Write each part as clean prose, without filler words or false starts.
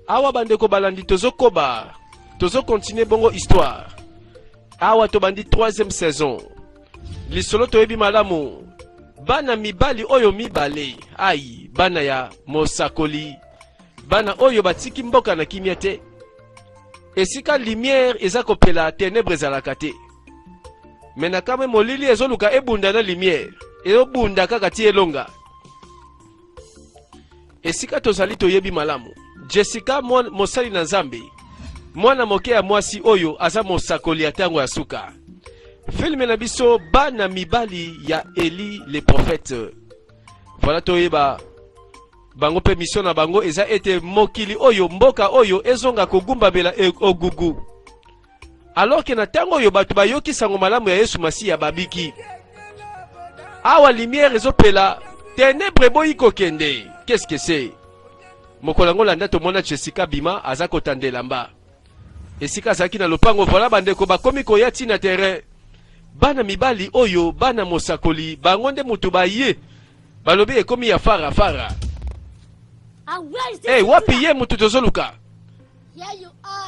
Awa bandeko balandi tozokoba, tozokontinue bongo histoire. Awa tobandi troisième saison. Lisolo toyebi malamu. Bana mibali oyo mibale, ai bana ya mosakoli, bana oyo batiki mboka na kimia te. Esika lumière eza kopela, ténèbres ezalaka te. Me na kamwe molili ezoluka ebunda na lumière, ezobunda kaka ti elonga. Esika tozali toyebi malamu. Jessica mosali na Nzambe, mwana moke ya mwasi oyo aza mosakoli ya ntango ya suka. Filme na biso bana mibali ya Eli le prophète. Voilà toyeba bango mpe mission na bango eza ete mokili oyo mboka oyo ezonga kogumbamela e, ogugu. Alors que na ntango oyo bato bayoki sango malamu ya Yesu Masiya babiki. Awa lumière ezopela, ténèbres eboyi kokende. Qu'est-ce que c'est? Mokolo yango landa tomona Jessica bima aza kotanda elamba. Esika azalaki na lopango, voilà bandeko bakomi koya ti na terrain. Bana mibali oyo bana mosakoli bango nde moto baye balobi ekomi ya fara fara. Hey, wapi ye moto tozoluka?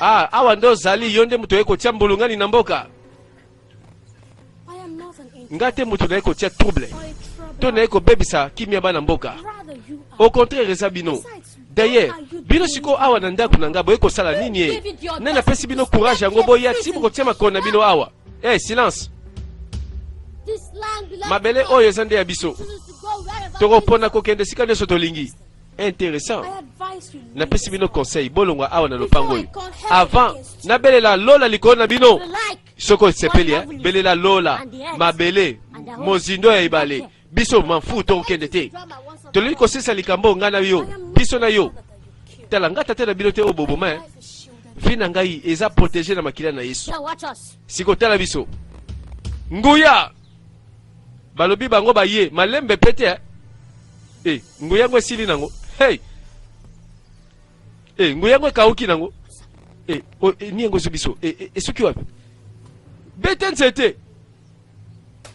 Ah, awa nde ozali yo nde moto oye kotia mbulungani na mboka. Nga te moto naye kotia trouble to naye kobebisa kimia bana mboka. Au contraire eza bino. D'ailleurs, bino sikoyo awa na ndako na nga boye kosala nini ye? Nani napesi bino courage yango boya ti bokotia makolo na bino awa? Eh, hey, silence. Mabele oyo eza nde ya biso. Tokopona kokende esika nyonso tolingi. Intéressant. Napesi bino conseil, bolongwa awa na lopango oyo. Avant nabelela lola likolo na bino. Soki osepeli, eh, belela lola, mabele, mozindo ya ebale. Biso manfu tokokende te. Tolingi kosilisa likambo ngai na yo, biso na yo. Tala ngai tata na bino te oyo boboma, eh. Vie na ngai eza protégée na makila na Yesu. Siko tala biso. Nguya balobi bango baye malembe pete eh. Eh, nguya yango esili nango. Hey. Eh, nguya yango ekauki nango. Eh, oh, eh, ni yango ezwi biso. Eh, eh, esuki wapi? Bete nzete.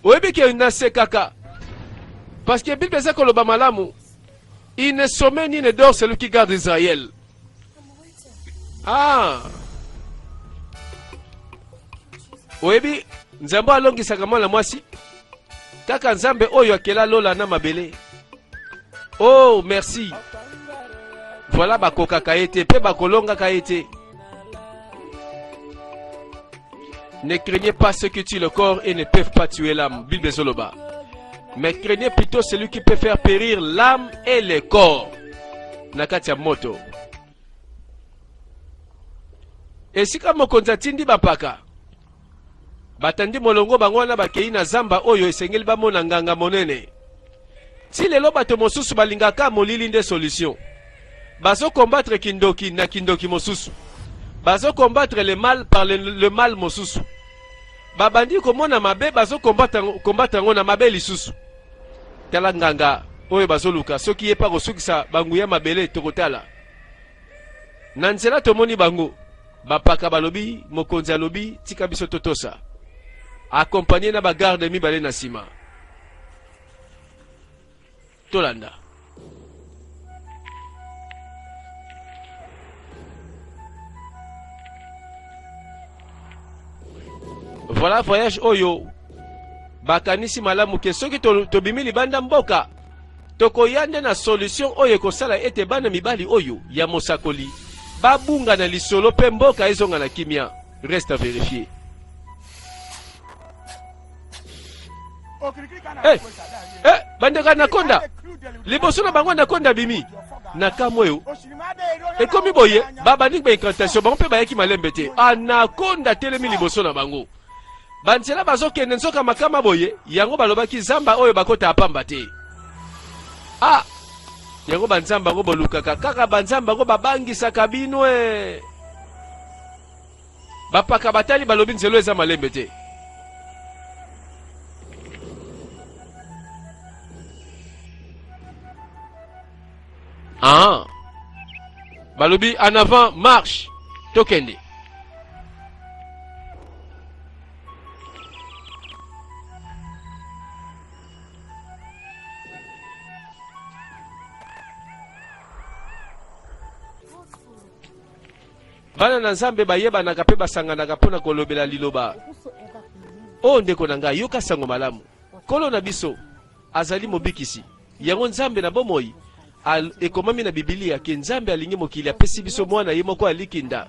Oyebi ke nasekaka. Parce que Bible eza koloba malamu. Il ne sommeille ni ne dort celui qui garde Israël. Ah. Oyebi Nzambe alongisaka mwana mwasi kaka Nzambe oyo akela lola na mabele. Oh, merci. Voilà bakokaka ye te mpe bakolongaka ye te. Ne craignez pas ceux qui tuent le corps et ne peuvent pas tuer l'âme. Bible ezoloba. Mais craignez plutôt celui qui peut faire périr l'âme et le corps. Na kati ya moto. Esika mokonzi atindi bampaka batandi molongo bango wana bakei na zamba oyo esengeli bamona nganga monene. Ti lelo bato mosusu balingaka molili nde solution. Bazo combattre kindoki na kindoki mosusu. Bazo combattre le mal par le, le mal mosusu. Babandi komona mabe bazo combattre yango na mabe lisusu. Tala nganga oyo bazoluka soki ye pa kosukisa banguya mabele tokotala. Na nzela tomoni bango bapaka balobi mokonzi alobi tika biso totosa. Accompagné na ba garde mibale na nsima. Tolanda. Voilà voyage oyo bakanisi malamu ke soki tobimi libanda mboka tokoya nde na solution oyo ekosala ete bana mibali oyo ya mosakoli babunga na lisolo mpe mboka ezonga na kimia. Reste à vérifier. Hey, eh, hey, eh, bandeko anakonda liboso na bango anakonda abimi na kamwe oyo ekomi boye babandi ba incantation bango mpe bayaki malembe te anakonda atelemi liboso na bango banzela bazokende nzoka makama boye yango balobaki zamba oyo bakota pamba te ah yango banzambe yango bolukaka kaka banzambe yango babangisaka bino e Bapaka batali balobi nzelo eza malembe te. Ah. Balobi en avant marche tokende. Bana na Nzambe bayebanaka mpe basanganaka mpo na kolobela liloba. O ndeko na ngai, yoka sango malamu. Nkolo na biso azali Mobikisi. Yango Nzambe na bomoi. Ekomami na Bibilia ke Nzambe alingi mokili apesi biso mwana ye moko ya likinda,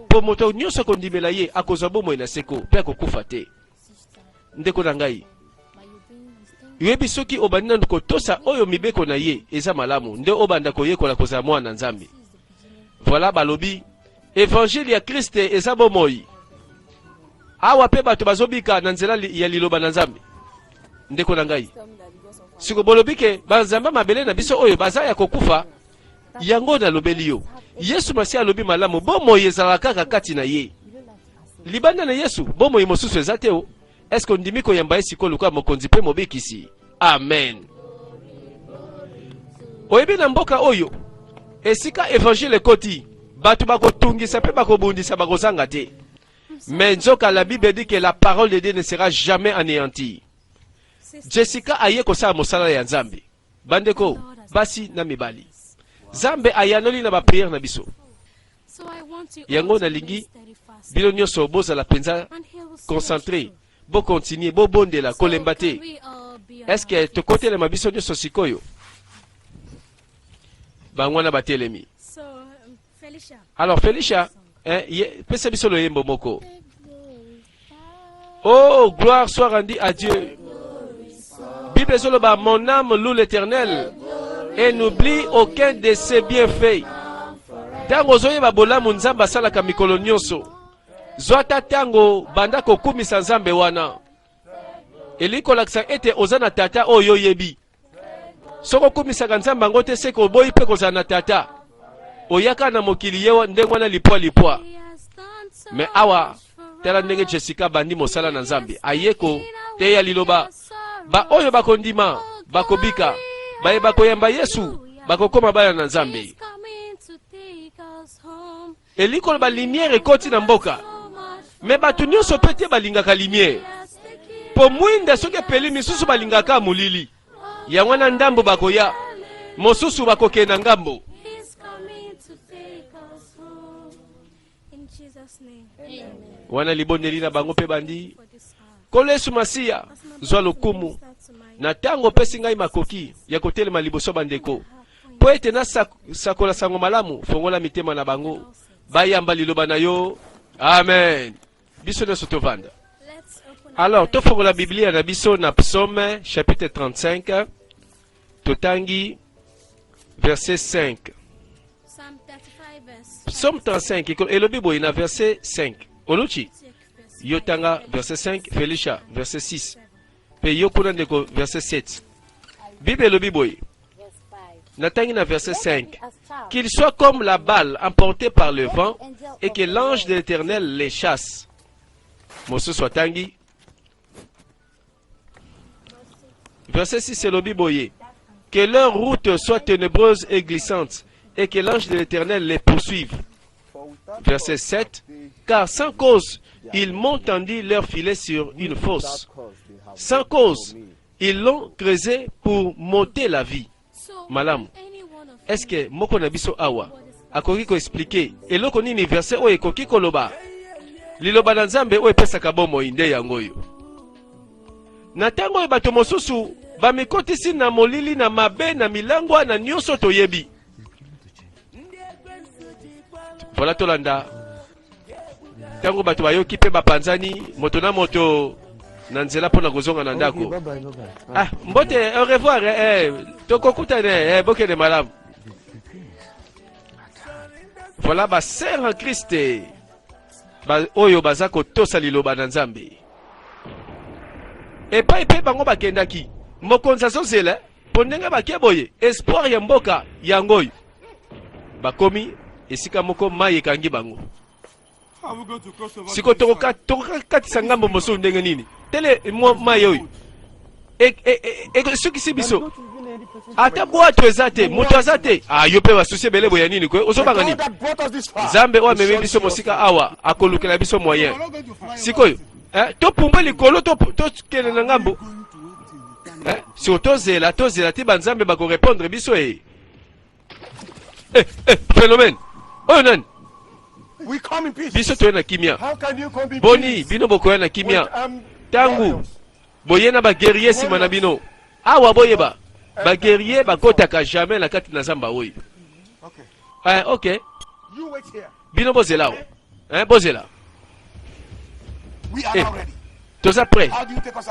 mpo moto nyonso akondimela ye akozwa bomoi na seko mpe akokufa te. Ndeko na ngai, yoyebi soki obandi nanu kotosa oyo mibeko na ye eza malamu nde obanda koyekola kozala mwana na Nzambe. Voilà, balobi evangile ya Christ eza bomoi. Awa pe bato bazobika na nzela ya liloba na Nzambe. Ndeko na ngai, siko bolobi ke banzambe mabele na biso oyo baza ya kokufa, yango nalobeli yo. Yesu Masiya alobi malamu, bomoi ezalaka kaka kati na ye. Libanda na Yesu, bomoi mosusu eza te o. Est-ce que ondimi koyamba ye sikoyo lokola mokonzi mpe mobikisi? Amen. Oyebi na mboka oyo esika evangile ekoti, bato bakotungisa mpe bakobundisa bakozanga te. Mais nzoka la Bible dit que la parole de Dieu ne sera jamais anéantie. Jessica aye kosala mosala ya Nzambe. Bandeko, basi na mibali. Nzambe ayanoli na ba prière na biso. Yango nalingi bino nyonso bozala mpenza concentré, bokontinue, bobondela, kolemba te. Est-ce que tokotelema biso nyonso sikoyo? Bango wana batelemi. Alors Felicia, eh, ye, pesa biso loyembo moko. Oh, gloire soit rendue à Dieu. Bible ezoloba, mon âme loue l'Éternel et n'oublie aucun de ses bienfaits. Ntango ozoyeba bolamu Nzambe asalaka mikolo nyonso, zwa ata ntango banda kokumisa Nzambe wana. Elingi kolakisa ete oza na tata oyo oyebi. Soki okumisaka Nzambe yango te, seke oboyi mpe kozala na tata. Oyaka na mokili ye ndenge wana lipwa lipwa. Me awa tala ndenge Jessica bandi mosala na Nzambe, aye koteya liloba. Ba oyo bakondima bakobika, baye bakoyamba Yesu bakokoma bana na Nzambe. Elingi koloba lumière ekoti na mboka. Me bato nyonso mpe te balingaka lumière. Po mwinda soki epeli misusu balingaka molili. Yango wana ndambo bakoya, mosusu bakokende na ngambo. Wana libondeli na bango mpe bandi Nkolo Yesu Masiya, zwa lokumu na ntango opesi ngai makoki ya kotelema liboso ya bandeko mpo ete nasakola sango malamu. Fongola mitema na bango bayamba liloba na yo. Amen. Biso nyonso tovanda. Alors tofongola Biblia na biso na Psaume chapitre 35, totangi verset 5. Psaume 35 elobi boye na verset 5. Oluchi yo tanga verset 5, Felicia verset 6, pe yo kuna ndeko verset 7. Bible elobi boye, natangi na verset 5: qu'il soit comme la balle emportée par le vent et que l'ange de l'Éternel les chasse. Mosusu atangi verset 6, elobi boye: que leur route soit ténébreuse et glissante et que l'ange de l'Éternel les poursuive. Verset 7: car sans cause ils m'ont tendu leur filet sur une fosse, sans cause ils l'ont creusé pour m'ôter la vie. Malamu, est-ce que moko na biso awa akoki koexplike eloko nini verset oyo ekoki koloba? Liloba na Nzambe oyo epesaka bomoi nde yango oyo. Na ntango oyo bato mosusu bamikotisi na molili, na mabe, na milangwa, na nyonso toyebi. Voilà, tolanda ntango bato bayoki mpe bapanzani moto na moto na nzela mpo na kozonga na ndako. Okay, bye bye, bye bye. Ah, mbote, au revoir, eh, eh, tokokutana, eh, bokende malamu. Voilà ba sœur en Christ ba, oyo baza kotosa liloba na Nzambe. Epai mpe bango bakendaki, mokonzi azozela mpo ndenge bake boye, espoir ya mboka yango oyo. Bakomi esika moko mai ekangi bango. Siko tokokatisa ngambo mosusu ndenge nini? Tele mwa mai oyo esukisi biso, ata bwato eza te, moto aza te. Ah, yo mpe basusi ebele boya nini kwe? Ozobanga nini? Nzambe oyo amemi biso mosika awa akolukela biso moyen. Sikoyo eh, topumbwe likolo tokende na ngambo eh, siko tozela tozela ti banzambe bakorepondre biso. Eh, eh, phénomène oyo nani? Biso toye na kimia. Boni bino bokoya na kimia ntango boye na baguerrier nsima na bino? Awa boyeba, baguerrier bakotaka jamais na kati na zamba oyo. Eh, ok, bino bozela awa. Eh, bozela. Eh, toza prêt.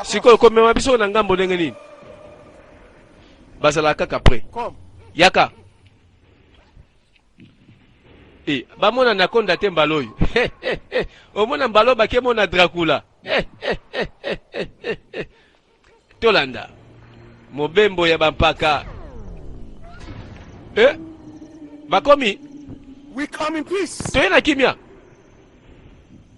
Sikoyo komema biso na ngambo ndenge nini? Bazalaka kaka prêt. Yaka. E, bamona anaconda te mbala oyo. Omona mbala oyo bakemona Dracula. Tolanda mobembo ya bampaka. E, bakomi. We come in peace. Toye na kimia.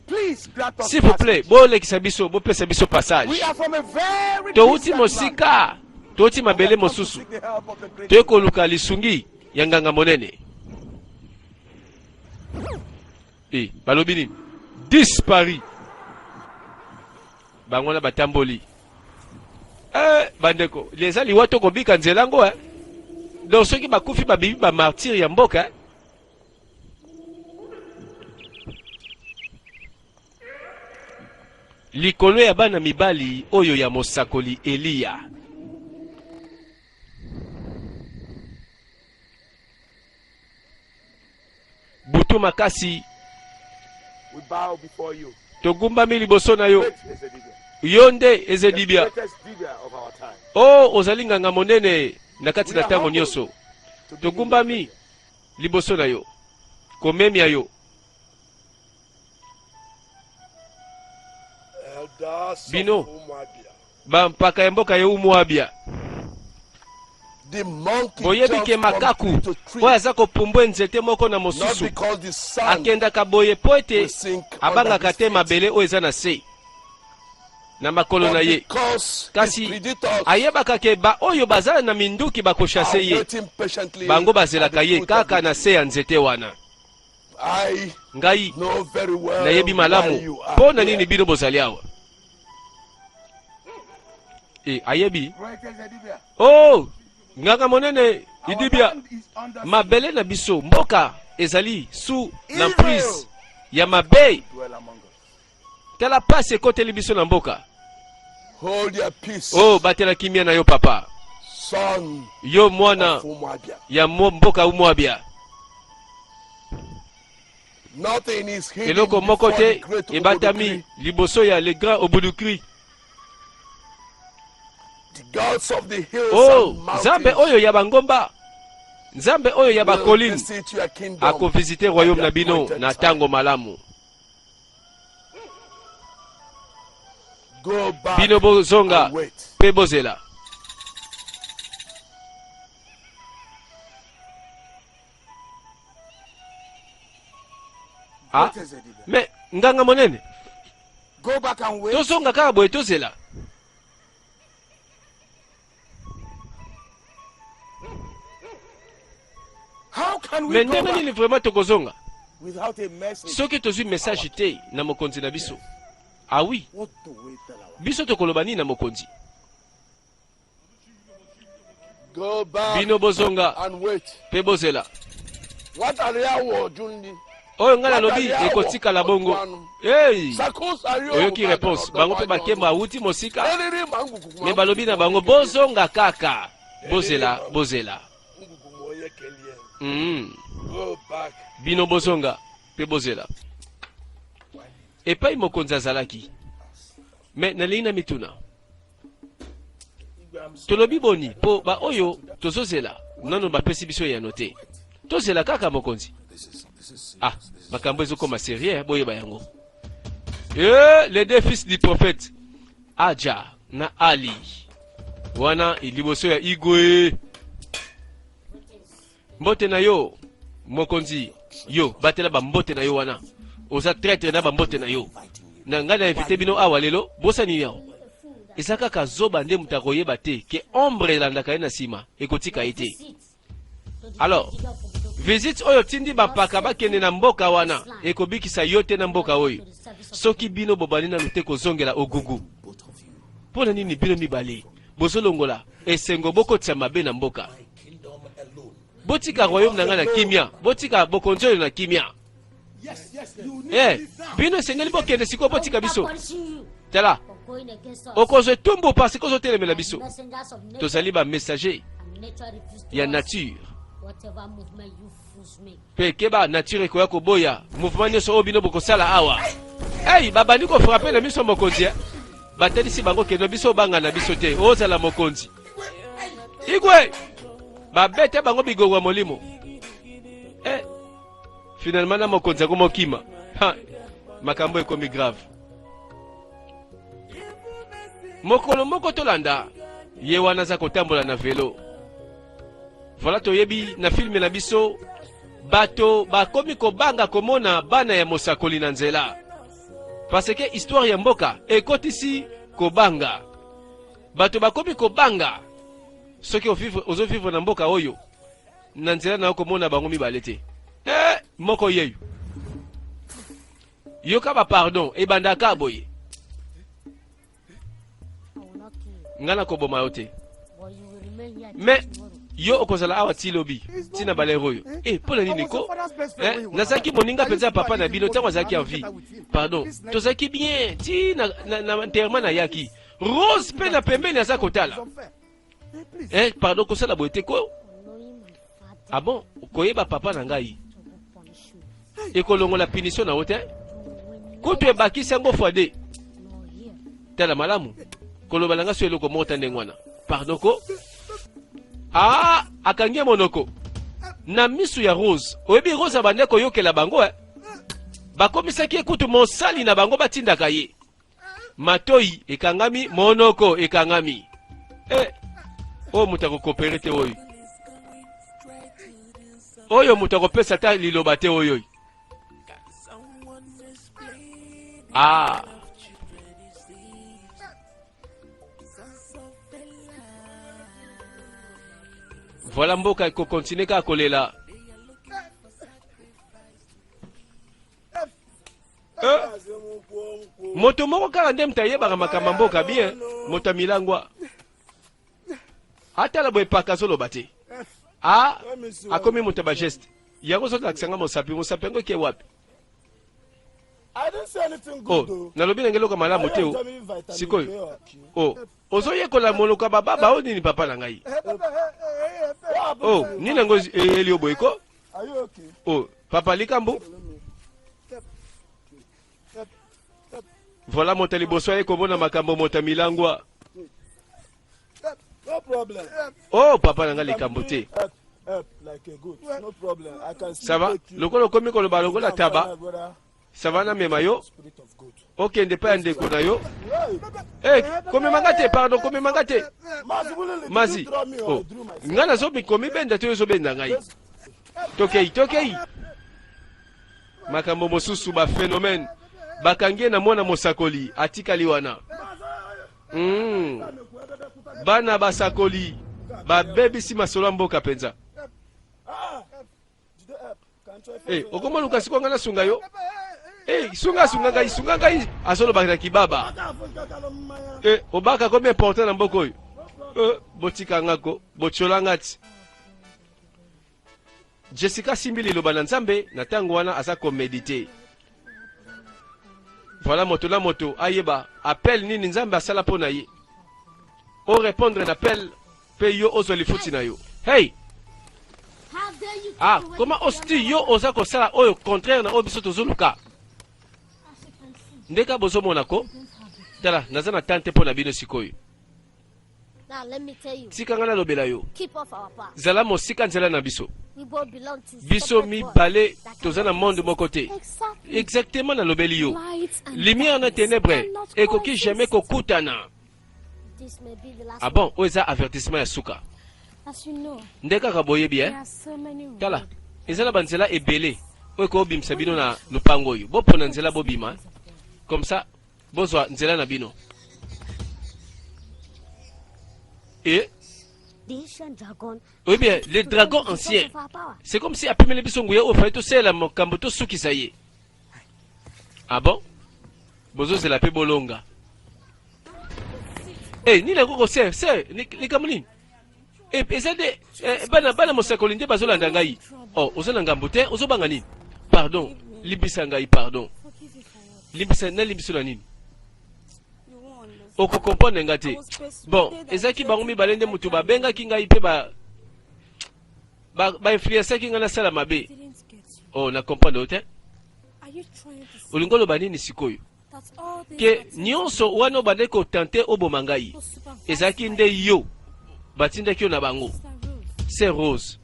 Please grant us S'il vous plaît, passage. bolekisa biso, bopesa biso passage. We are from a very Touti distant land. mosika, touti We mabele have come to mosusu, seek the help of the great toye koluka lisungi ya nganga monene. E, balobi nini? Disparu. Bango na batamboli. Eh, bandeko, eza liwa to kobika nzela ngo, eh? Donc soki bakufi babibi ba martyr ya mboka, eh? Likolo ya bana mibali oyo ya mosakoli Eliya. Butu makasi. We bow before you. Togumbami liboso na yo. Great Ezedibia. Yo nde The Ezedibia. greatest dibia of our time. O ozali nganga monene na kati We na are ntango humble nyonso. to be in your Togumbami presence. liboso na yo, komemia yo. Elders of Bino. Umuabia. Bampaka ya mboka ya Umuabia. The monkey Boyebi jumps ke from makaku tree to tree, oyo aza kopumbwe nzete moko na not mosusu because the sand akendaka boye mpo ete will sink under abangaka his te feet, mabele oyo eza na se na makolo na but ye, because his kasi predators ayebaka ke ba oyo baza na minduki are bakoshase ye. waiting patiently Bango at the bazelaka ye foot of kaka the na se ya nzete wana. I Ngai know very well nayebi why malamu you are mpo na here. nini bino bozali awa. E, ayebi. Great Ezedibia. Oh, nganga monene Our Idibia, land is under siege. mabele na biso mboka ezali sous Evil l'emprise ya mabe. dwell among us. Tala pasi ekoteli biso na mboka. Hold your peace, Oh, batela kimia na yo papa. son Yo mwana of Umuabia. ya mboka Umuabia. Nothing is hidden Eloko moko before te the great ebatami Obodokri. liboso ya le grand Obodokri. The gods of the hills Oh, and mountains Nzambe oyo ya bangomba, Nzambe oyo ya will bakoline visit your kingdom akovisite at royaume the na bino appointed na time. tango malamu. Go back Bino bozonga and wait. pe bozela. Ah, Great Ezedibia. mais nganga monene, Go back and wait. tozonga kaka boye tozela. How can we Mais go ndenge back nini vraiment tokozonga without a message? soki tozwi message te na mokonzi na biso? Ah oui, What do we tell our biso tokoloba nini na mokonzi? Go back Bino bozonga and wait. pe bozela. What are you doing? Oyo ngai nalobi ekotikala bongo. Hey! Sakus are you? Oyoki réponse, bango mpe bakemba awuti mosika, me balobi na bango bozonga kaka, bozela, bozela. Go back. Bino bozonga pe bozela. Epai mokonzi azalaki. Me nalingi na mituna. Tolobi boni po ba oyo tozozela nano bapesi biso eyano te. Tozela kaka mokonzi. Ah, makambo ezokoma sérieux, boyeba yango. Eh, les deux fils du prophète, Adja na Ali. Wana liboso ya Igwe. Mbote na yo mokonzi, yo batela ba mbote na yo wana. Oza traître na ba mbote na yo. Na ngai na invité bino awa lelo, bosani nini awa? Eza kaka zoba nde moto akoyeba te ke ombre elandaka ye na nsima ekotika ye te. Alors, visite oyo tindi bampaka bakende na mboka wana ekobikisa yo te na mboka oyo. Soki bino bobandi nanu te kozongela ogugu. Mpo na nini bino mibale bozolongola esengo bokotisa mabe na mboka? Botika royaume na ngai na kimia, botika bokonzi oyo na kimia. Eh, bino esengeli bokende sikoyo, botika biso. Tala, okozwa etumbu parce que ozotelemela biso. Tozali ba messager ya nature. Mpe keba, nature ekoya koboya mouvement nyonso oyo bino bokosala awa. Ei, babandi kofrape na miso ya mokonzi, eh? Batalisi bango kendo biso obanga na biso te, ozala mokonzi. Igwe babete bango bigongo ya molimo. Eh, finalement na mokonzi akomokima. Ha, makambo ekomi grave. Mokolo moko tolanda ye wana aza kotambola na velo. Voilà, toyebi na filme na biso bato bakomi kobanga komona bana ya mosakoli na nzela, parce que histoire ya mboka ekotisi kobanga. Bato bakomi kobanga soki ozovivre na mboka oyo na nzela na yo komona bango mibale te. Eh, moko yeyo yoka ba pardon ebandaka boye, nga nakoboma yo te, mais yo okozala awa ti lobi ntina balere oyo. E mpo na nini ko? Eh, nazalaki moninga mpenza ya papa na bino ntango azalaki en vie. Pardon, tozalaki bien ti na enterrement nayaki. Rose mpe na pembeni aza kotala. Eh, pardon, kosala boye te ko. Ah bon, koyeba papa na ngai ekolongola punition na yo te, kutu ebakisi yango fois deux. Tala malamu, koloba na ngai so eloko moko ta ndenge wana. Pardon ko. Ah, akangi ye monoko na misu ya Rose. Oyebi, Rose abandi koyokela bango, eh? Bakomisaki ye kutu mosali na bango, batindaka ye. Matoi ekangami, monoko ekangami. Eh, oyo moto akokopere te, oyo oyo moto akopesa ata liloba te, oyo. Ah, voilà, mboka ekokontinue kaka kolela. Eh, moto moko kaka nde moto ayebaka makambo ya mboka bien, moto ya milangwa atala boye paka azoloba te. A akomi moto ya bageste yango, ozolakisa nga mosapi, mosapi yango eke wapi? I didn't say anything good Oh, though. nalobi na ngai eloko malamu te. O sikoyo o ozoyekola monoko ya bababa o nini, papa na ngai? O nini yango eyeli yo boye ko? Are you okay? O papa, likambo. Voilà, moto ya liboso aye komona makambo, moto ya milangwa. No problem. O papa na ngai, likambo te. Help, help like a goat. No problem. I can still Ça va. take you. Lokola okomi koloba lokola taba. Brother, Ça va, namema yo. spirit of goat. Okende epai ya ndeko na yo. Hey, Eh, komemanga te, pardon, komemanga te. Mazi, will you Mazi draw me or oh I drew myself? ngai nazomi komibenda te, oyo ezobenda ngai. Tokei, tokei. Makambo mosusu, baphénomène. Bakangi ye na mwana mosakoli, atikali wana. Bana basakoli babebisi masolo ya mboka mpenza. Eh, okomoluka sikoyo ngai nasunga yo. Eh, sunga, sunga ngai, sunga ngai. Azolobaka na kibaba. Eh, obaka komi important na mboka oyo. Eh, botika nga ko, botiola nga ti. Jessica asimbi liloba na Nzambe na ntango wana aza koméditer. Voilà, moto na moto ayeba appel nini Nzambe asala mpo na ye. Orépondre na appel mpe yo ozwa lifuti na yo. Hey! Ah, comment osti yo oza kosala oyo contraire na oyo biso tozoluka? Ndeka bozomona ko, tala, naza na tante mpo na bino sikoyo. Now let me tell you, Tika ngai nalobela yo. keep off our path. Zala mosika nzela na biso. We both belong to Biso separate mibale worlds that toza na cannot monde exist. moko te. Exactly. Exactement, nalobeli yo. Light and Lumière na darkness ténèbre cannot ekoki coexist. jamais kokutana. This may be the last Ah bon, oyo eza avertissement ya suka. As you know, Nde kaka boyebi, there eh? are so many Tala, roads. eza na banzela ebele oyo ekobimisa bino na lopango oyo. Bopona nzela bobima, comme ça bozwa nzela na bino e. The ancient dragon. Oyebi, eh, le dragon ancien, c'est comme si apimeli biso nguya oyo fallait tosalela makambo, tosukisa ye. Ah bon, bozozela mpe bolonga. E nini yango kose se likambo nini? E, eza nde eh, bana mosakoli nde bazolanda ngai. Oh, oza na ngambo te, ozobanga nini? Pardon. Limbisa ngai, pardon. Forgive you for what? Limbisa, nalimbisa na nini? You won't understand. Okokomprendre nga te. I was persuaded Bon, and ezalaki bango threatened mibale nde by moto my babengaki ngai mpe ba bainfluensaki ngai nasala mabe. Didn't get you. Oh, na comprendre yo te. Are you trying to say Olingi oloba nini sikoyo? that all these Ke attempts nyonso wana obandaki kotante oboma ngai were supervised ezalaki by nde yo batindaki yo na bango? Sister Rose? Se Rose.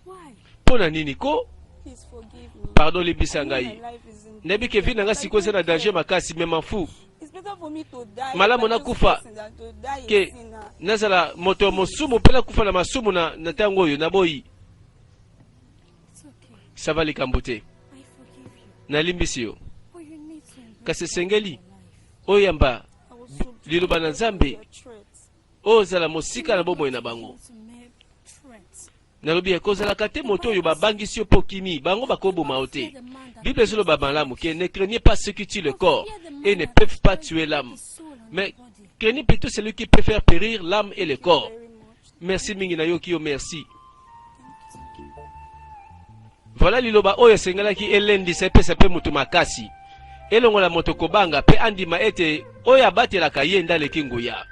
Why? Mpo na nini ko? Please forgive me. Pardon, limbisa I know ngai. my life is in Nayebi ke vie na ngai danger, but I sikoyo eza na don't danger care. makasi, me m'en fous. It's better for me to die a Malamu righteous nakufa person than to die a ke sinner. nazala moto ya mosumu mpe nakufa na masumu na ntango oyo naboyi. It's okay. Ça va, likambo te. I forgive you. Nalimbisi yo. But you need to embrace Kasi God esengeli in your life. oyamba I was so liloba na tempted by Nzambe, their threats. oyo ozala mosika na bomoi na bango. To mere threats. Nalobi ekozalaka te moto oyo babangisi yo mpo kimi bango, bakoboma yo te. Bible ezoloba malamu ke ne craignez pas ceux qui tuent le corps et ne peuvent pas tuer l'âme, mais craignez plutôt celui qui peut faire périr l'âme et le corps. Very much. Merci mingi, nayoki yo, merci. Voilà liloba oyo esengelaki elendisa, epesa mpe moto makasi, elongola moto kobanga mpe andima ete oyo abatelaka ye nde aleki nguya.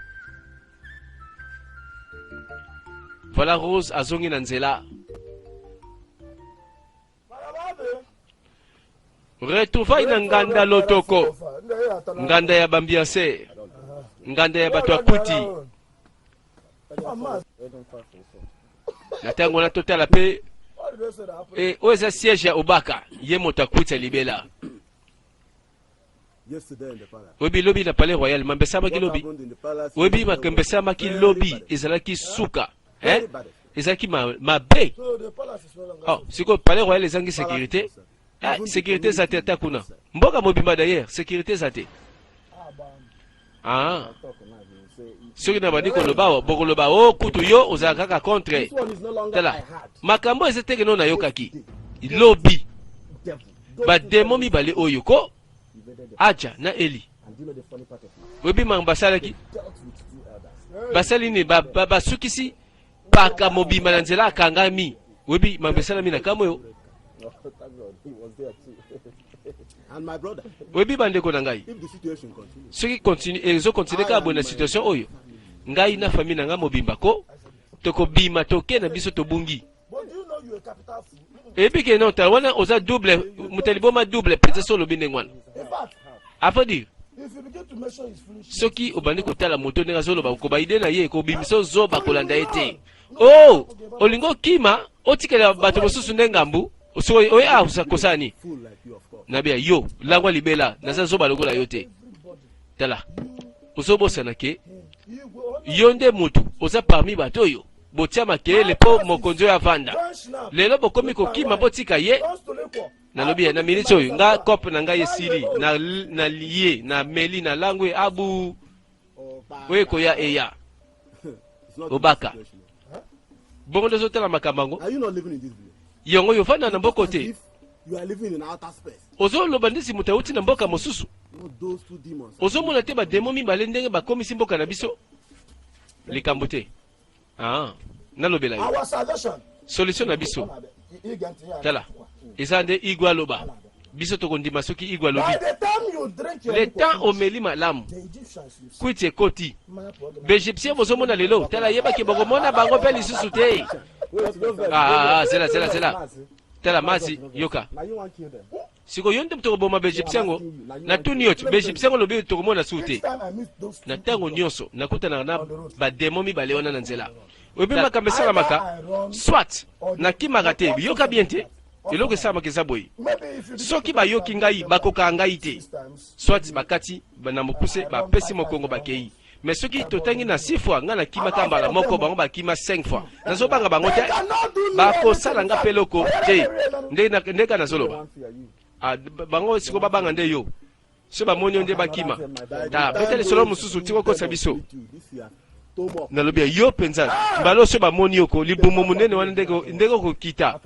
Voilà, Rose azongi na nzela. Retrouvaille na nganda lotoko, nganda ya bambiance, nganda ya bato ya kuti. Na ntango wana totala mpe oyo eza siège ya Obaka, ye moto akwiti ya libela. Oyebi lobi na palais royal mambe esalamaki lobi? Oyebi makambo esalamaki lobi? Ezalaki suka, eh? Ezalaki mabe. Oh, sikoyo palais royal ezangi sécurité. Ah, sécurité eza te ata kuna. Mboka mobimba d'ailleurs sécurité eza te. Ah. Soki na bandi koloba awa, bokoloba o kutu yo ozala kaka contre. Tala makambo eza teke no nayokaki lobi, bademo mibale oyo ko Aja na Eli. Oyebi makambo basalaki? Basali nini? Basukisi paka mobimba na nzela, akangami. Oyebi makambo esalami na kamwe oyo? Oyebi, bandeko na ngai, soki ezokontinue kaka boye na situation oyo, ngai na famille na ngai mobimba ko tokobima, toke na biso, tobungi. Eyebi ke non, tala wana oza double, moto ya liboma double mpenza. So olobi ndenge wana, à vrai dire, soki obandi kotala moto ndenge azoloba, koba idée na ye kobimisa ozoba, kolanda ye te. O olingi okima, otikela bato mosusu nde ngambu. Soki oye a kosala nini? Nabia yo langwa libela, naza zoba lokola yo te. Tala, ozobosana ke yo nde motu oza parmi bato oyo botia makelele mpo mokonzi oyo avanda. Lelo bokomi kokima, botika ye. Nalobi ya na miniti oyo nga cope na ngai esili na lie na meli na langwe abu oyo ekoya eya. Obaka bongo nde ozotala makambo yango yango. Yo ovanda na mboka te, ozoloba ndesi moto awuti na mboka mosusu. Ozomona te bademo mibale ndenge bakomisi mboka na biso? Likambo te. Ah, nalobela yo solution na biso. Tala, eza nde Igwe aloba, biso tokondima. Soki Igwe alobi, le temps omeli malamu, kwiti ekoti. Baegyptien bozomona lelo, tala, yebaki bokomona bango mpe lisusu te. Ah, ah, zela, zela, zela, tala masi, yoka. Sikoyo yo nde tokoboma baegyptien yango. Natuni yo ti baegyptien yango lobi tokomona su te. Na ntango nyonso nakutanaka na bademo mibale wana na nzela. Oyebi makambo esalamaka? Soit nakimaka te. Yoka bien te, eloko esalamaka eza boye: soki bayoki ngai, bakokaka ngai te. Soit bakati na mokuse, bapesi mokongo, bakei. Mais soki totangi na 6 fois, ngai nakimaka mbala moko, bango bakima 5 fois. Nazobanga bango te, bakosala nga mpe eloko te. Nde kaka nazoloba. Ah, bango sikoyo babanga nde yo. So bamoni yo nde bakima. Ta beta lisolo mosusu, tika okosa biso. stomach. Nalobi ya yo mpenza, mbala oso bamoni yo ko libumu monene wana, ndenge okokita,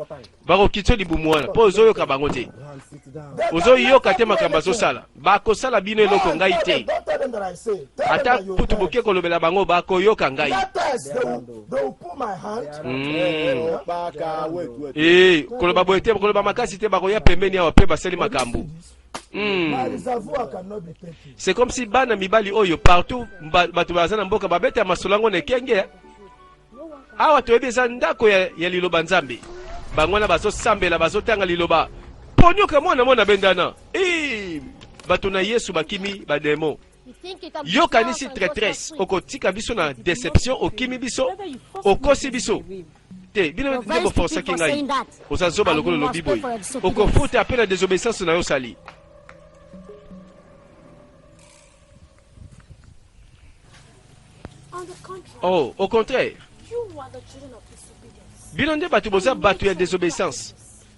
bakokita yo libumu wana mpo ozoyoka bango te. Go and sit down. They Ozoyoka cannot te do makambo anything. azosala, bakosala bino eloko Go and ngai tell te. them, don't tell them that I say. Tell them Ata that you kutu heard. boke kolobela bango, bakoyoka ngai. That test, they will pull my hand. Opaka, wait, wait. Ee, koloba boye te, koloba makasi te, bakoya pembeni awa mpe basali makambo. My reservoir cannot be taken. C'est comme si bana mibali oyo partout bato baza na mboka babeta masolo yango na ekenge. Awa toyebi eza ndako ya liloba Nzambe. Bango wana bazosambela, bazotanga liloba. Ponioka mwana mwana bendana. Eh, bato na Yesu bakimi bademo. Yokanisi traîtresse, okotika biso na déception, okimi biso, okosi biso te. Bino nde boforsaki ngai. Oza zoba lokola olobi boye, okofuta mpe na désobéissance na yo osali. On the contrary, Oh, au contraire, you are the children of disobedience. bino nde bato boza bato ya désobéissance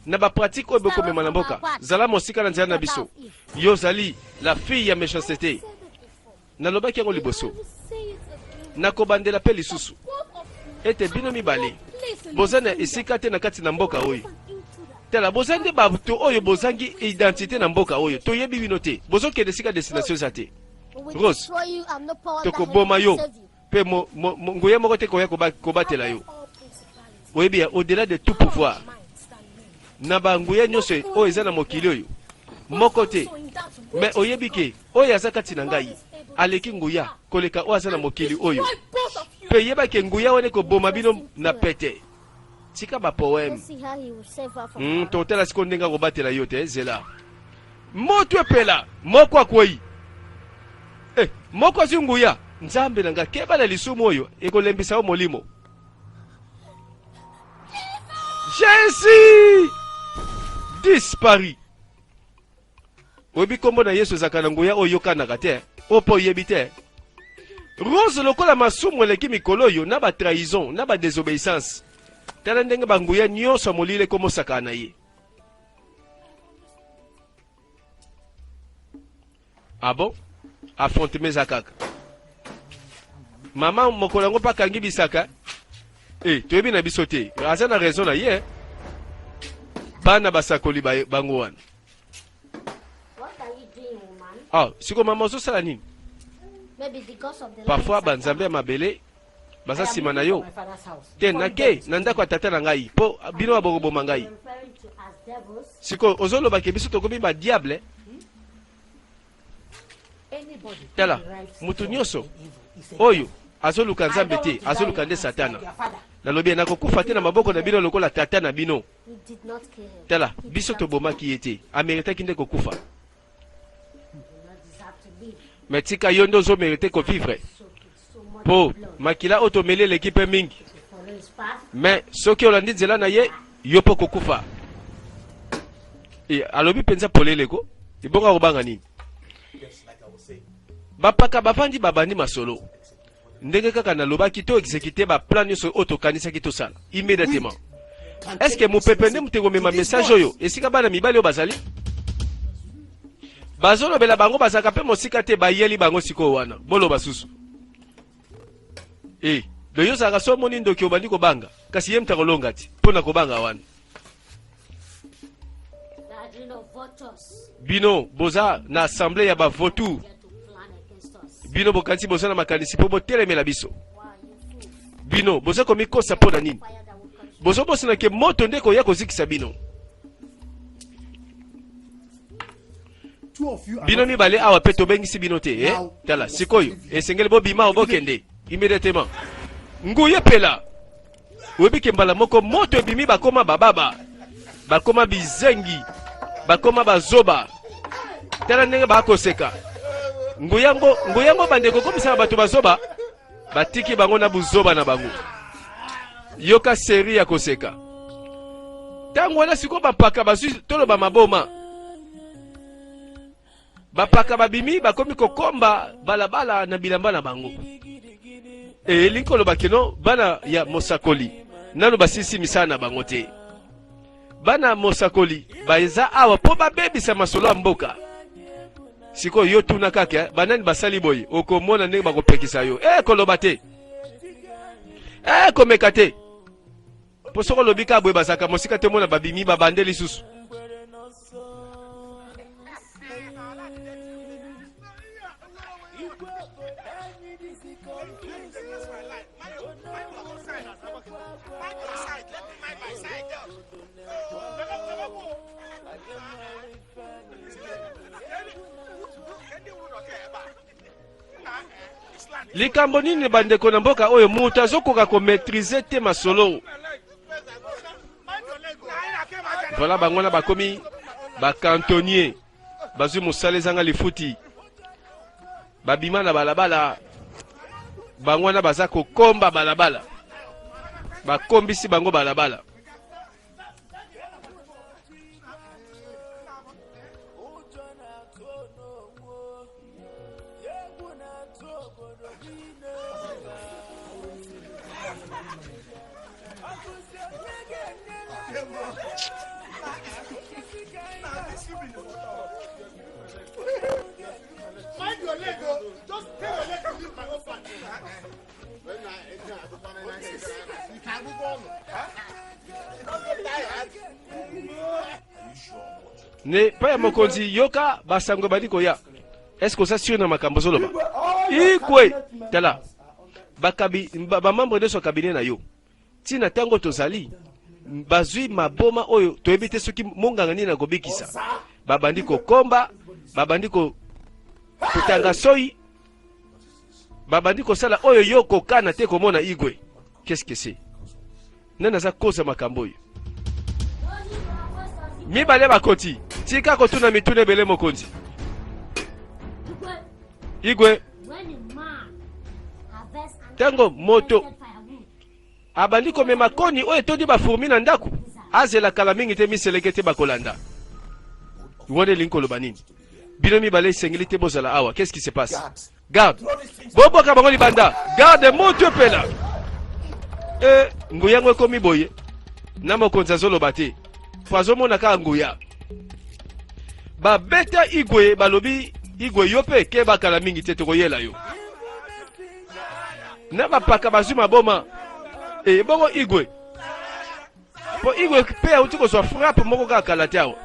na bapratique oyo bokomema na mboka. Zala mosika na nzela na biso. Yo ozali la fille ya méchanceté. Said it before. Nalobaki yango liboso, I will say it again. nakobandela mpe lisusu Both of you ete bino mibale place in boza this na kingdom. esika te na kati na mboka oyo. An intruder. Tala, boza nde bato oyo bozangi identité na mboka oyo. Toyebi bino te, bozokende esika destination eza te. We will Rose, destroy you and no power that tokoboma heaven yo can save you. mpe nguya moko te koya kobatela yo. All principalities, Oyebi ya au-delà de tout pouvoir, minds than men. na banguya nyonso oyo eza na mokili oyo, moko te. So in that which Me oyebi ke oyo aza kati na ngai aleki nguya koleka oyo aza na mokili oyo. destroy both of you. Mpe yebake nguya wana ekoboma bino na pete. Tika bapoeme. Let's see how he will save her from our Totala sikoyo ndenge akobatela yo te. Zela, moto epela, moko akwei. Eh, moko azwi nguya. Nzambe na nga, keba na lisumu oyo ekolembisa yo molimo. Jésus disparu. Oyebi nkombo na Yesu ezalaka na nguya oyo oyokanaka te, oyo mpo oyebi te. Rose, lokola masumu eleki mikolo oyo na batrahison na badésobéissance, tala ndenge banguya nyonso ya molili ekomosaka na ye. Ah bon, affrontement eza kaka. Mama mokolo yango mpe akangi bisaka e, toyebi na biso te, aza na raison na ye. Bana basakoli bango wana. What are you doing, woman? Ah, sikoyo mama ozosala nini? Maybe the gods of the land Parfois is banzambe ya mabele baza I am nsima na moving yo. from my father's house. Te, Before you nake get na ndako ya tata na ngai mpo bino babokoboma ngai. Referring to as devils. Sikoyo ozolobake biso tokomi badiable. Anybody who Tala, derives mutu joy nyonso in evil is a oyo devil. azoluka I Nzambe don't te, want to die azoluka in nde your hands Satana. like your father. Nalobi ye, nakokufa te na maboko na bino lokola tata na bino. He did not kill him. Tala, He biso deserved tobomaki ye te, ameritaki nde kokufa. to not deserve to live. Me tika yo nde ozomérite kovivre So with so much mpo blood. makila oyo tomeli eleki mpe mingi. To follow his path. Me soki olandi nzela na ye, yo mpo kokufa. E, alobi mpenza polele ko ebongo akobanga nini? Bapaka bavandi, babandi masolo. Ndenge kaka nalobaki, to exécute baplan nyonso oyo tokanisaki tosala immédiatement. Est ce que mopepe nde moto ekomema message oyo esika bana mibali oyo bazali bazolobela bango? Bazalaka mpe mosika te, bayeli bango sikoyo wana. Boloba susu e do yo ozalaka so omoni ndoki obandi kobanga, kasi ye moto akolonga ti mpo na kobanga wana. Gathering of vultures. Bino boza na assemblée ya bavautour. There to plan against us. Bino bokanisi boza na makanisi mpo botelemela biso. Why are you fools? Bino boza komikosa mpo na nini? Fire that will consume. Bozobosana ke moto nde koya kozikisa bino. Two of you are Bino not mibale awa mpe tobengisi bino te, eh? Tala sikoyo, esengeli bobima o bokende immédiatement. Nguya epela, oyebi ke mbala moko moto ebimi, bakoma bababa, bakoma bizengi, bakoma bazoba. Tala ndenge bakoseka. Nguyango, nguyango bandeko komisaka bato bazoba, batiki bango na buzoba na bango. Yoka série ya koseka ntango wana. Sikoyo bampaka bazwi, toloba maboma, bapaka babimi, bakomi kokomba balabala na bilamba na bango. E, elingi koloba keno bana ya mosakoli nano basilisi misala na bango te. Bana mosakoli baza awa mpo babebisa masolo ya mboka. Sikoyo yo tuna kaka, banani basali boye? Okomona ndenge bakopekisa yo e koloba te. Komeka te, mpo soki olobi kaka boye, bazalaka mosika te, omona babimi babande lisusu. Likambo nini, bandeko, na mboka oyo moto azokoka komaîtriser te masolo? Voilà, bango wana bakomi bacantonnier, bazwi mosala ezanga lifuti, babima na balabala. Bango wana baza kokomba balabala, bakombisi bango balabala. Mind your leg, oh. Just take your leg and leave my own part. You can move on. Huh? You don't get tired. Ne pa ya mokonzi, yoka basango ebandi koya. Est-ce oza sûr na makambo ozoloba, Igwe? Tala, bamembre nyonso ya cabinet na yo, ntina ntango tozali bazwi maboma oyo toyebi te soki monganga nini akobikisa. Babandi kokomba, babandi kotanga soi, babandi kosala oyo yo kokana te komona. Igwe, qu'est-ce que c'est? Nani aza koza makambo oyo? Mibale bakoti, tika kotuna mituna ebele, mokonzi. Igwe, ntango moto abandi komema koni oyo etondi bafourmis na ndako, azela kala mingi te miseleke te bakolanda. Wana elingi koloba nini? Bino mibale esengeli te bozala awa. Qu'est-ce qui se passe? Garde, boboka bango libanda. Garde, moto epela. E nguya yango ekomi boye na mokonzi azoloba te, po azomona kaka nguya. Babeta Igwe, balobi: "Igwe, yo mpe keba, kala mingi te tokoyela yo na bapaka bazwi maboma." E bongo Igwe, mpo Igwe mpe auti kozwa frappe moko kaka kala te awa.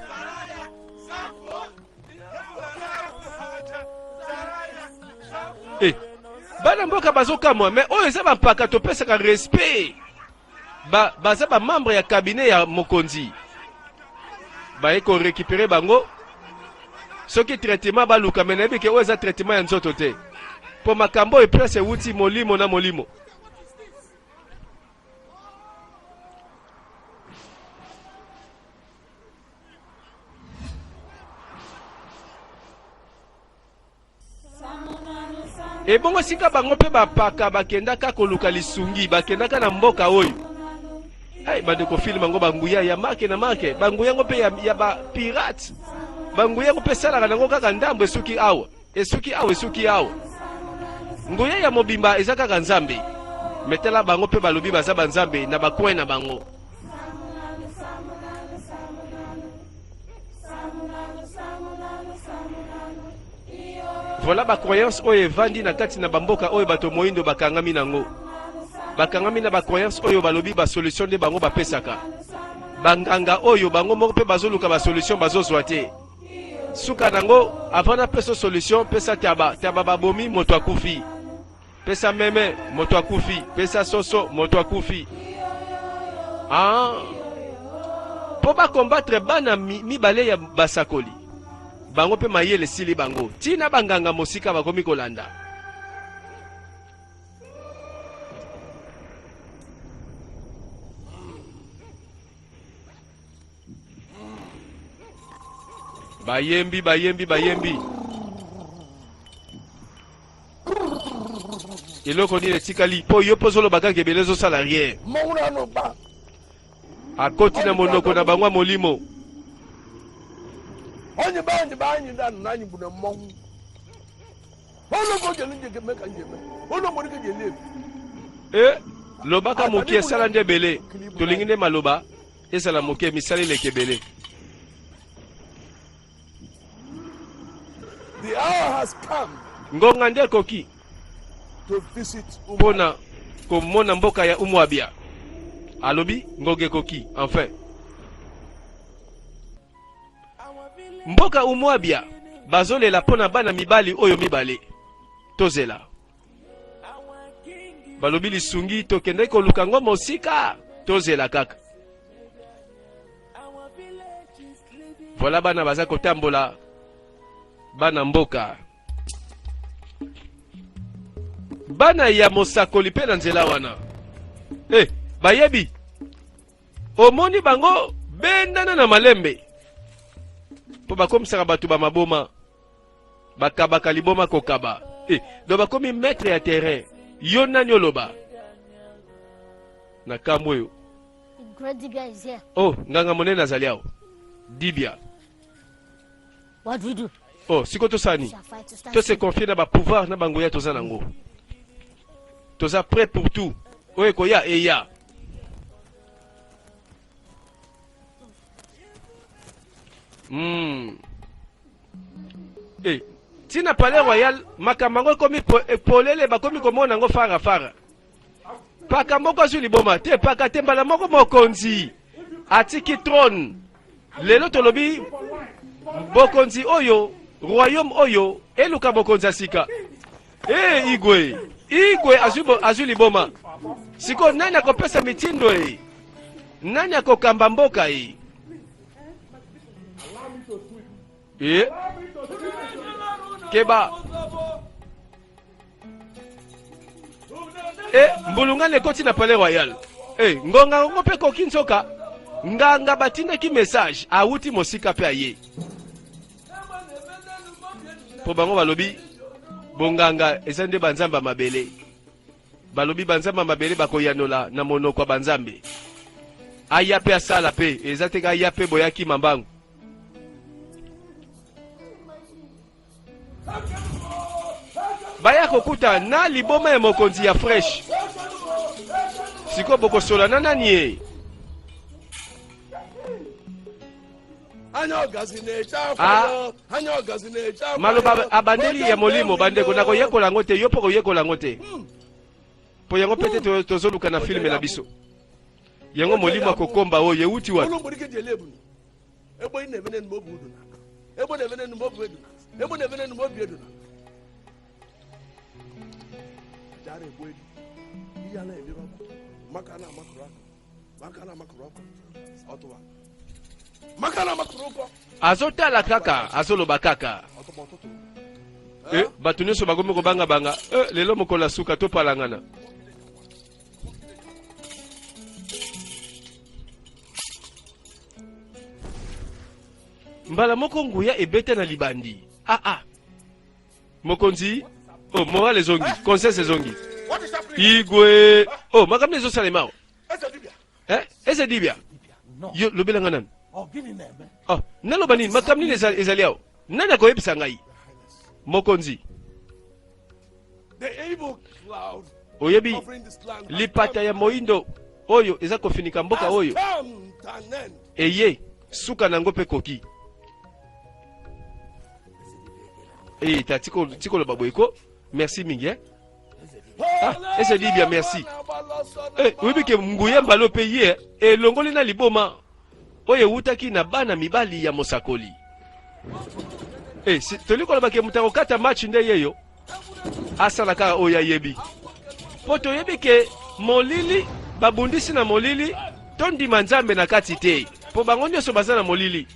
E bana mboka bazokamwa, mais oyo eza bampaka, topesaka respect. Baza bamembre ya cabinet ya mokonzi, baye korécupérer bango. Soki traitement baluka, mais nayebi ke oyo eza traitement ya nzoto te, mpo makambo oyo presque ewuti molimo na molimo. Ebongo sika bango mpe bapaka bakendaka koluka lisungi, bakendaka na mboka oyo. Hey, bandeko, film yango, banguya ya marke na marke, banguya yango mpe ya bapirate, banguya yango mpe esalaka nango kaka ndambo, esuki awa, esuki awa, esuki awa. Nguya ya mobimba eza kaka Nzambe. Mais tala, bango mpe balobi baza banzambe na bacoin na bango. Voilà bacroyance oyo evandi na kati na bamboka oyo bato moyindo bakangami nango, bakangami na bacroyance oyo balobi basolution nde bango bapesaka. Banganga oyo bango moko mpe bazoluka basolution, bazozwa te. Suka nango, avant napesa solution, pesa taba. Taba babomi, moto akufi. Pesa meme, moto akufi. Pesa soso, moto akufi. Ah. Mpo bacombattre bana mibale ya basakoli, bango mpe mayele esili bango, ntina banganga mosika bakomi kolanda. Bayembi, bayembi, bayembi. Eloko nini etikali mpo yo mpo ozoloba kaka ebele, ezosala rien? Mmọnwụ na-anụ gba. Akoti na monoko na bango ya molimo. Onye be anyị be anyị da na anyị bụ na mmọnwụ. Ụlọ ka o jere nje eme ka nje eme. Ụlọ nwere ike jele ebi. E lobaka moke, esala nde ebele. Tolingi nde maloba ezala moke, misala eleka ebele. The hour has come Ngonga nde ekoki to visit mpona komona mboka ya Umuabia. Alobi ngonga ekoki enfin. Mboka Umuabia bazolela mpo na bana mibali oyo mibale. Tozela. Balobi lisungi tokendeki koluka ngo mosika. Tozela kaka. Voilà bana baza kotambola bana mboka. Bana ya mosakoli mpe na nzela wana. Eh, bayebi. Omoni bango bendana na malembe. Mpo bakomisaka bato ba maboma. Bakabaka liboma kokaba. Eh, donc bakomi maître ya terrain. Yo nani oloba? Na kambo oyo. Great Dibia is here. Oh, nganga monene azali awa. Dibia. What do we do? Oh, siko tosala nini? Shall fight to stand To se still. confier na ba pouvoir na bangoya toza nango. Toza prêt pour tout. Oyo ekoya eya. Eh, tina Palais Royal makambo yango ekomi polele, bakomi komona yango fara fara. Paka moko azwi liboma te, paka te, mbala moko mokonzi atiki trône. Lelo tolobi bokonzi oyo, royaume oyo eluka mokonzi ya sika. Eh, Igwe, Igwe azwi liboma. Sikoyo nani akopesa mitindo e? Nani akokamba mboka e? Eh? Keba. Eh, mbulungana ekoti na Palais Royal. Eh, ngonga yango mpe koki nzoka. Nganga batindaki message, awuti mosika mpe aye. Po bango balobi bonganga eza nde banzambe ya mabele. Balobi banzambe ya mabele bakoyanola na monoko ya banzambe. Aya mpe asala mpe, eza te aya mpe boyaki mambangu. Baya kokuta na liboma ya mokonzi ya fresh. Sikoyo bokosola na nani ye? Ah. Maloba abandeli ya molimo bandeko, nakoyekola yango te, yo mpo koyekola yango te. Po yango pete tozoluka na filme na biso. Yango molimo akokomba oyo euti wapi? Azotala kaka, azoloba kaka. Bato nyonso bakomi kobanga-banga. Lelo mokolo ya suka topalangana. Mbala moko nguya ebeta na libandi. Ah, ah. Mokonzi, oh, moral ezongi, conscience ezongi. Igwe, oh, makambo ezosalema awa. Eh, eze dibia. Yo lobela nga nani? Oh, naloba nini? Makambo nini ezali awa? Nani akoyebisa ngai? Mokonzi. Oyebi lipata ya moindo oyo eza kofinika mboka oyo eye suka nango pe koki. Eh, ta tiko tiko loba boye ko. Merci mingi eh. Ah, ese Libya merci. Eh, oyebi ke nguya mbalo pe ye elongoli na liboma oyo ewutaki na bana mibali ya mosakoli. Eh, si, toli koloba ke moto akokata match nde yeyo asala kaka oyo ayebi. Po toyebi ke molili babundisi na molili, tondima Nzambe na kati te, po bango nyonso baza na molili.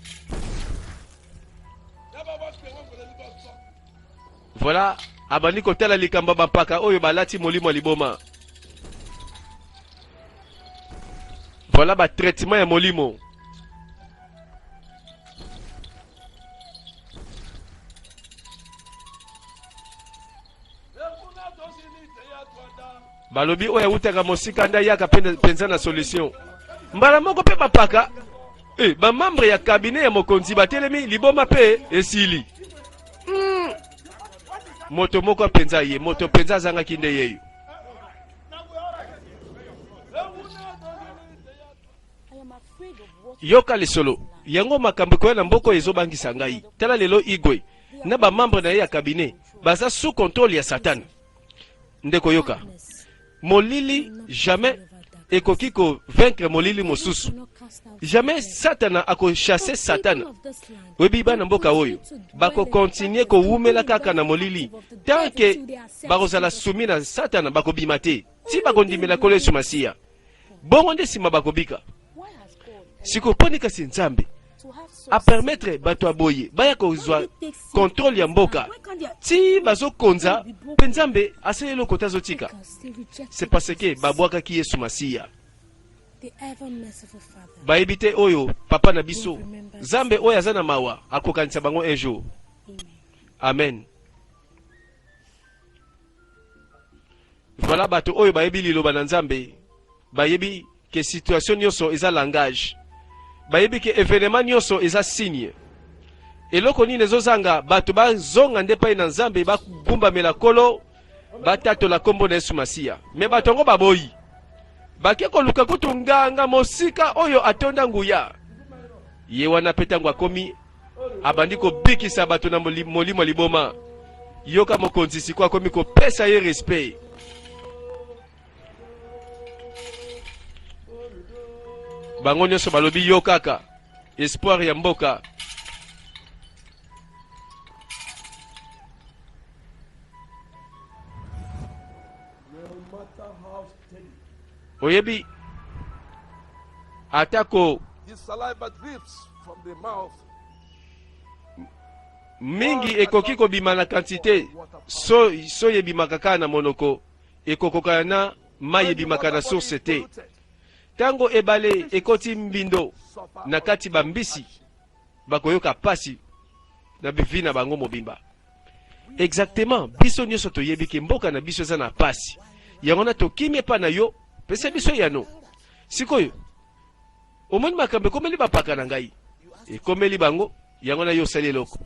Voilà, abandi kotala likambo ya bampaka oyo balati molimo ya liboma. Voilà ba traitement ya molimo. Balobi oyo awutaka mosika nde ayaka mpenza na solution. Mbala moko mpe bapaka ba membre ya cabinet ya mokonzi batelemi, liboma mpe esili. Moto moko mpenza ye, moto mpenza azangaki nde yeyo. Yoka lisolo yango, makambo ekoya na mboka oyo ezobangisa ngai. Tala lelo Igwe na ba membre na ye ya cabinet baza sous contrôle ya Satan. Ndeko yoka. Molili jamais ekoki ko vaincre molili mosusu. Jamais Satana ako chasser Satana. Oyebi bana mboka oyo bako continuer kowumela kaka na molili tant que bakozala soumis na Satana, bakobima te ti bakondimela Nkolo Yesu Masiya. Bongo nde nsima bakobika. Sikoyo mpo nini kasi Nzambe apermettre bato ya boye baya kozwa contrôle ya mboka ti bazokonza, mpe Nzambe asali eloko te, azotika? C'est parce que babwakaki Yesu Masiya. Bayebi te oyo papa na biso Nzambe oyo aza na mawa akokanisa bango un jour. Amen. Voilà bato oyo bayebi liloba na Nzambe, bayebi ke situation nyonso eza langage, bayebi ke evenement nyonso eza signe. Eloko nini ezozanga bato bazonga nde epai na Nzambe, bagumbamela Nkolo, batatola nkombo na Yesu Masiya? Me bato yango baboyi, bake koluka kutu nganga mosika oyo atonda nguya. Ye wana mpe ntango akomi abandi kobikisa bato na molimo liboma. Yoka mokonzi sikoyo akomi kopesa ye respect. Bango nyonso balobi yo kaka espoir ya mboka. Oyebi atako mingi ekoki kobima na kantite so, so ebimaka kaka na monoko, ekokokana na mai ebimaka na source te. Ntango ebale ekoti mbindo na kati, bambisi bakoyoka pasi na bivi na bango mobimba. Exactement, biso nyonso toyebi ke mboka na biso eza na pasi, yango na tokimi epa na yo, pesa biso eyano. Sikoyo omoni makambo ekomeli bapaka na ngai, ekomeli bango, yango na yo osali eloko.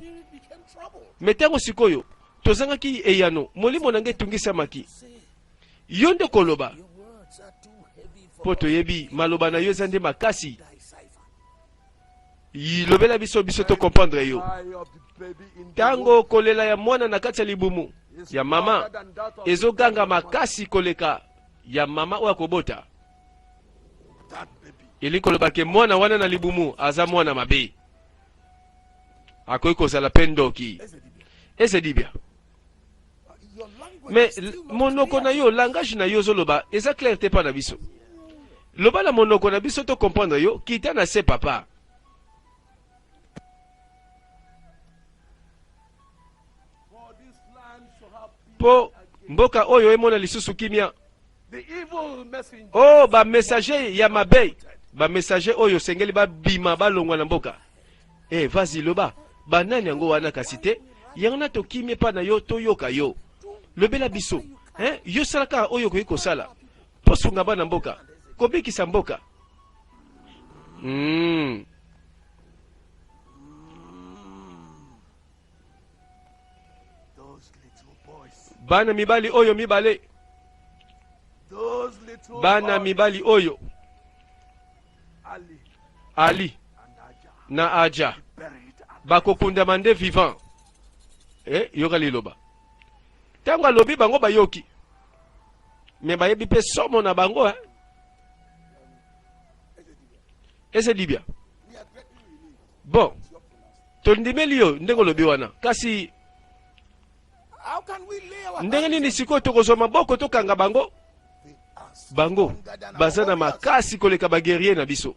Me ntango sikoyo tozangaki eyano, molimo na ngai etungisamaki. Yo nde koloba, mpo toyebi maloba na yo eza nde makasi. Lobela biso, biso to comprendre yo. Ntango kolela ya mwana na kati ya libumu ya mama ezoganga makasi koleka ya mama oyo akobota, elingi koloba ke mwana wana na libumu aza mwana mabe, akoki kozala mpe ndoki. Ezedibia, mais monoko na yo, langage na yo ozoloba eza clair te mpa na biso. Loba na monoko na biso to comprendre yo. Kita na se, papa. Mpo mboka oyo emona lisusu kimia. Oh, bamessager ya mabe, bamessager oyo osengeli babima, balongwa na mboka. Eh, vas-y, loba banani yango wana kasi te. Yango na tokimi epa na yo, toyoka yo. Lobela biso, hein? Yo sala kaka oyo okoki kosala mpo sunga bana mboka, kobikisa mboka. Bana mibali oyo mibale, bana mibali oyo Ali na Aja, bakokundama nde vivant. Eh, yoka liloba ntango alobi, bango bayoki, me bayebi mpe somo na bango, eh? Ese libia bon, tondimeli yo ndenge olobi wana, kasi ndenge nini sikoyo tokozwa maboko tokanga bango? Bango baza na makasi koleka baguerrier na biso.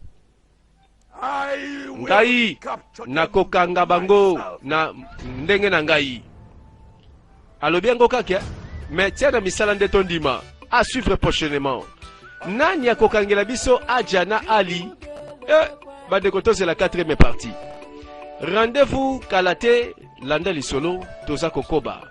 Ngai nakokanga bango na ndenge na ngai. Alobi yango kaka, me tia na misala nde tondima. À suivre prochainement, nani akokangela biso Aja na Ali? Eh, bandeko, tozela 4e partie. Rendez-vous kala te. Landa lisolo, toza kokoba.